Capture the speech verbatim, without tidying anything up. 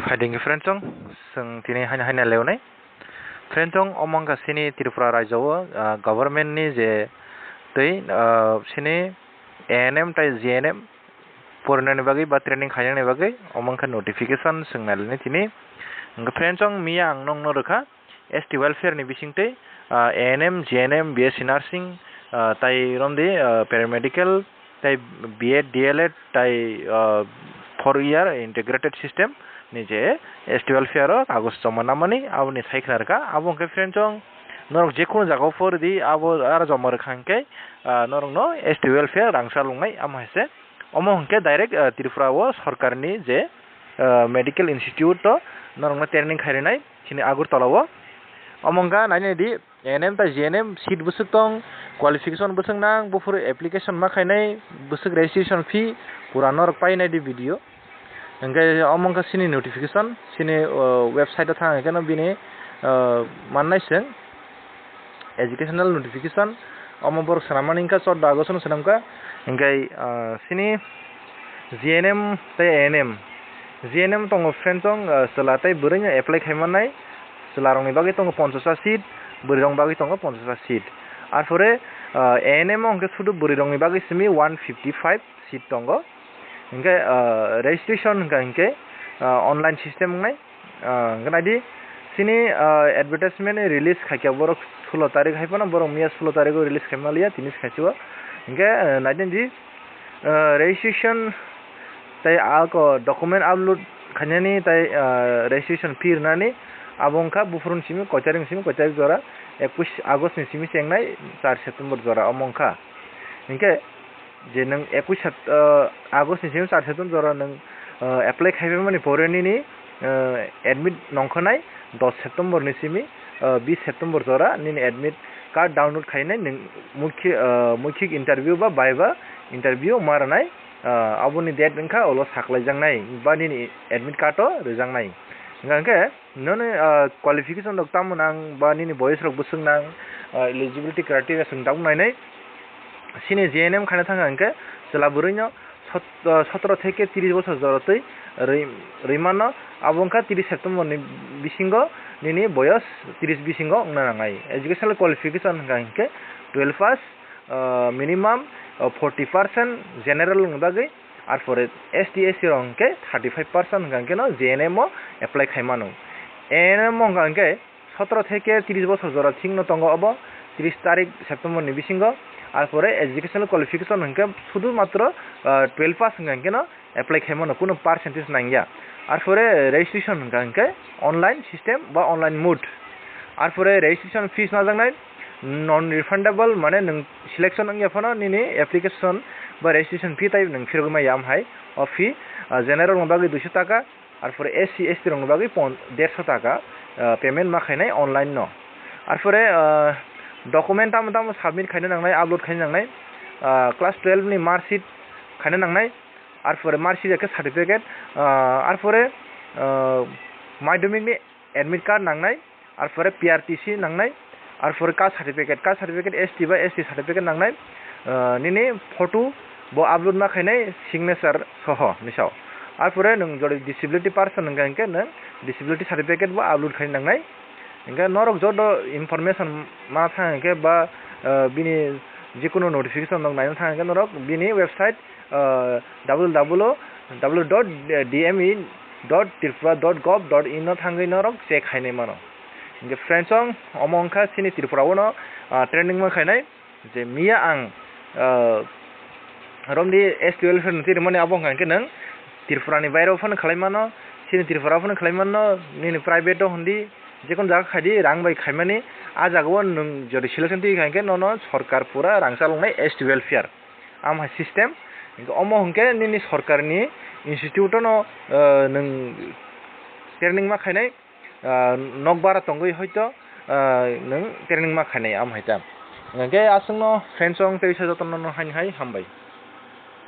Phaiding friend chong, chwng tini haino haino leonai. Friend chong, omo wngkha chini Tripura rajyo o, ah, government ni je tei, ah, chini A N M tei G N M porinani bagwi ba training khainani bagwi omo wngkha notification, chwng nailani tini. Wngkha friend chong, miya ang nokno rwkha S T welfare ni bisingtwi, ah, A N M, G N M, B S C nursing, ah, tai romdi, ah, paramedical, tai B Ed, D L Ed, tai, ah, four year integrated system ni je S T welfare o kagoz joma namani, aboni sai khna rwkha. Abo hwnkhe friend chong, norok jekunu jaga o pori di, abo aro joma rwkha hwnkhe, ah, norokno S T welfare rangchak wngnai, amo hai se. Omo hwnkhe direct, ah, Tripura o sorkar ni je, ah, medical institute o norokno training khai rwnai chini Agartala o. Omo wngkha nainai di, A N M tai G N M seat bwswk tong, qualification bwswk nang, buphuru application ma khainai, bwswk registration fee, pura norok painai di video. Hwnkhe omo wngkha chini notification, chini, o, website o thang hwnkhe no bini, o, mannai chwng educational notification, omo borok swnammani wngkha chordo August no swnamkha. Hwnkhe, o, chini G N M tei A N M, G N M tongo friend chong, o, chwla tei bwrwino apply khai mannai. Chwlarokni bagwi tongo ponchash ta seat, bwrwirokni bagwi tongo ponchash ta seat. Arpore, ah, A N M o hwnkhe sudu bwrwirokni bagwi simi one fifty five seat tongo. Hwnkhe, ah, registration hwnkha hwnkhe, ah, online system wngnai. Ah, hwnkhe naidi, chini, ah, advertisement release khaikha borok sulo tarik hai phano, borok miya sulo tarik o release khaima liya, tini se khaisio. Hwnkhe, ah, naidi di, ah, registration tei ako document upload khainani tei, ah, registration fee rwnani abo wngkha buphuruni simi koicharing simi koicharing jora ekush August ni simi chengnai char September jora omo wngkha. Hinkhe je nwng ekush Sep-, ah, August ni simi char September jora nwng, ah, apply khaibaimani pore nini, ah, admit nongkhornai dos September ni simi, ah, bis September jora nini admit card download khainai nwng mukhi-, ah, mukhik interview ba viva interview ma rwnai. Ah, aboni date wngkha ulo saklaijaknai ba nini admit card o rwjaknai. Hwnkha hwnkhe nini, ah, qualification rok tamo nang ba nini boyes rok bwswk nang, ah, eligibility criteria chwng tabuk nainai. Chini G N M khaina thangkha hwnkhe chwla bwrwino sot-, ah, sotoro theke tris bosor jorotwi rwi, rwi mano. Abo wngkha tris September ni bisingo nini boyes tris bisingo wngna nangnai. Educational qualification hwnkha hwnkhe twelve pass, ah, minimum, ah, forty percent general ni bagwi, arpore S T, S C rok hwnkhe thirty five percent hwnkha hwnkhe no G N M o apply khai mano. A N M o hwnkha hwnkhe sotoro theke tris bosor jora thikno tongo obo, tris tarik September ni bisingo. Arpore educational qualification hwnkhe sudu matro, ah, twelve pass hwnkha hwnkhe no apply khaimano kunu percentage nangya. Arpore registration hwnkha hwnkhe online system ba online mode. Arpore registration fees najaknai non refundable, mane nwng selection wngya phano nini application ba registration fee tai nwng phirogwi maya amhai o fee, ah, general ni bagwi duiso taka, arpore S C, S T rokni bagwi pon-, derso taka, ah, payment ma khainai online no. Arpore, ah, document tamo tamo submit khaina nangnai, upload khaina nangnai, ah, class twelve ni mark sheet khaina nangnai, arpore mark sheet ekhe certificate, ah, arpore, ah, madhyamik ni admit card nangnai, arpore P R T C nangnai, arpore caste certificate, caste certificate S T ba S T certificate nangnai, ah, nini photo bo upload ma khainai signature soho ni sao. Arpore nwng jodi disability person hwnkha hwnkhe nwng disability certificate bo upload khaina nangnai. Hwnkhe norok joto information ma thang hwnkhe ba, ah, bini jikunu notification rok naina thang hwnkhe norok bini website, ah, W W W dot D M E dot tripura dot gov dot in no thangwi norok check khainai mano. Hwnkhe friends, omo wngkha chini Tripura o no, ah, trending ma khainai je miya ang, ah, romdi S T welfare ni twi rwmani abo wngkha hwnkhe nwng Tripura ni baire o phano khlai mano, chini Tripura o phano khlai mano, nini private o hwndi, jekunu jaga khaidi rang bai khaimani, ah jaga o nwng jodi selection twi kha hwnkhe nono sorkar pura rang chaloknai S T welfare. Amo hai system. Hingke omo hingke nini sorkarni institute-ono, eh, nwng training ma khainai, ah, nokbar tongwi hoito, ah, nwng training ma khainai, amo hai ta. Hingke aswkno friends-rok tei jotono haini hai hambai.